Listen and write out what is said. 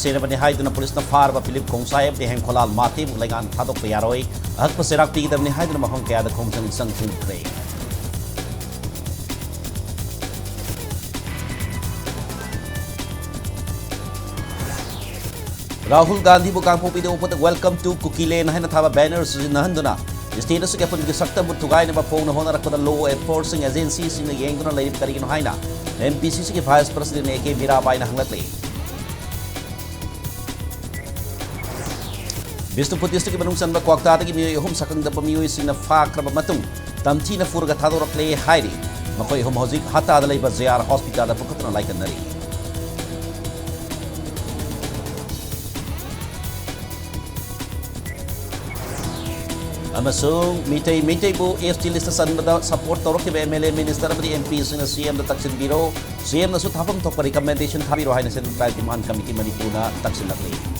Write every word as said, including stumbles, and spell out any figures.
ꯂꯩꯔꯕꯅꯤ ꯍꯥꯏꯗꯨꯅ ꯄꯨꯂꯤꯁꯅ ꯐꯥꯔꯕ ꯐꯤꯂꯤꯞ ꯈꯣꯡꯁꯥꯏ ꯑꯃꯗꯤ ꯍꯦꯝꯈꯣꯂꯥꯜ ꯃꯥꯇꯦꯕꯨ ꯂꯩꯉꯥꯛꯅ ꯊꯥꯗꯣꯛꯄ ꯌꯥꯔꯣꯏ, ꯑꯍꯛꯄ ꯆꯩꯔꯥꯛ ꯄꯤꯒꯗꯕꯅꯤ ꯍꯥꯏꯗꯨꯅ ꯃꯐꯝ ꯀꯌꯥꯗ ꯈꯣꯡꯖꯪ ꯆꯪꯁꯤꯟꯈ꯭ꯔꯦ꯫ ꯔꯥꯍꯨꯜ ꯒꯥꯟꯙꯤꯕꯨ ꯀꯥꯡꯄꯣꯛꯄꯤꯗ ꯎꯞꯄꯗ "Welcome to Kukiland" ꯍꯥꯏꯅ ꯊꯥꯕ ꯕꯦꯅꯔ ꯁꯤꯖꯤꯟꯅꯍꯟꯗꯨꯅ ꯁ꯭ꯇꯦꯠ ꯑꯁꯤꯒꯤ ꯑꯄꯨꯟꯕꯒꯤ ꯁꯛꯇꯝꯕꯨ ꯊꯨꯒꯥꯏꯅꯕ ꯐꯣꯡꯅ ꯍꯣꯠꯅꯔꯛꯄꯗ ꯂꯣ ꯑꯦꯟꯐꯣꯔꯁꯤꯡ ꯑꯦꯖꯦꯟꯁꯤꯁꯤꯡꯅ ꯌꯦꯡꯗꯨꯅ ꯂꯩꯔꯤꯕ ꯀꯔꯤꯒꯤꯅꯣ ꯍꯥꯏꯅ ꯑꯦꯝ ꯄꯤ ꯁꯤ ꯁꯤꯒꯤ ꯚꯥꯏꯁ ꯄ꯭ꯔꯁꯤꯗꯦꯟ ꯑꯦ ꯀꯦ ꯃꯤꯔꯥꯕꯥꯏꯅ ꯍꯪꯂꯛꯂꯤ꯫ ꯕꯤꯁꯅꯨꯄꯨꯔ ꯗꯤꯁꯇ꯭ꯔꯤꯛꯀꯤ ꯃꯅꯨꯡ ꯆꯟꯕ ꯀ꯭ꯋꯥꯛꯇꯥꯗꯒꯤ ꯃꯤꯑꯣꯏ ꯑꯍꯨꯝ ꯁꯛꯈꯪꯗꯕ ꯃꯤꯑꯣꯏꯁꯤꯡꯅ ꯐꯥꯈ꯭ꯔꯕ ꯃꯇꯨꯡ ꯇꯝꯊꯤꯅ ꯐꯨꯔꯒ ꯊꯥꯗꯣꯔꯛꯂꯦ ꯍꯥꯏꯔꯤ꯫ ꯃꯈꯣꯏ ꯑꯍꯨꯝ ꯍꯧꯖꯤꯛ ꯍꯠꯇꯥꯗ ꯂꯩꯕ ꯖꯦ ꯑꯥꯔ ꯍꯣꯁꯄꯤꯇꯥꯜꯗ ꯄꯨꯈꯠꯇꯨꯅ ꯂꯥꯏꯀꯠꯅꯔꯤ꯫ ꯑꯃꯁꯨꯡ ꯃꯤꯇꯩ ꯃꯤꯇꯩꯕꯨ ꯑꯦꯁ ꯇꯤ ꯂꯤꯁꯇ ꯆꯟꯕꯗ ꯁꯄꯣꯔꯠ ꯇꯧꯔꯛꯈꯤꯕ ꯑꯦꯝ ꯑꯦꯜ ꯑꯦ, ꯃꯤꯅꯤꯁꯇꯔ ꯑꯃꯗꯤ ꯑꯦꯝ ꯄꯤꯁꯤꯡꯅ ꯁꯤ ꯑꯦꯝꯗ ꯇꯛꯁꯤꯟꯕꯤꯔꯣ, ꯁꯤ ꯑꯦꯝꯅꯁꯨ ꯊꯥꯐꯝ ꯊꯣꯛꯄ ꯔꯤꯀꯃꯦꯟꯗꯦꯁꯟ ꯊꯥꯕꯤꯔꯣ ꯍꯥꯏꯅ ꯁꯦꯟꯇ꯭ꯔꯦꯜ ꯇ꯭ꯔꯥꯏꯕ ꯗꯤꯃꯥꯟ ꯀꯃꯤꯇꯤ ꯃꯅꯤꯄꯨꯔꯅ ꯇꯛꯁꯤꯜꯂꯛꯂꯤ꯫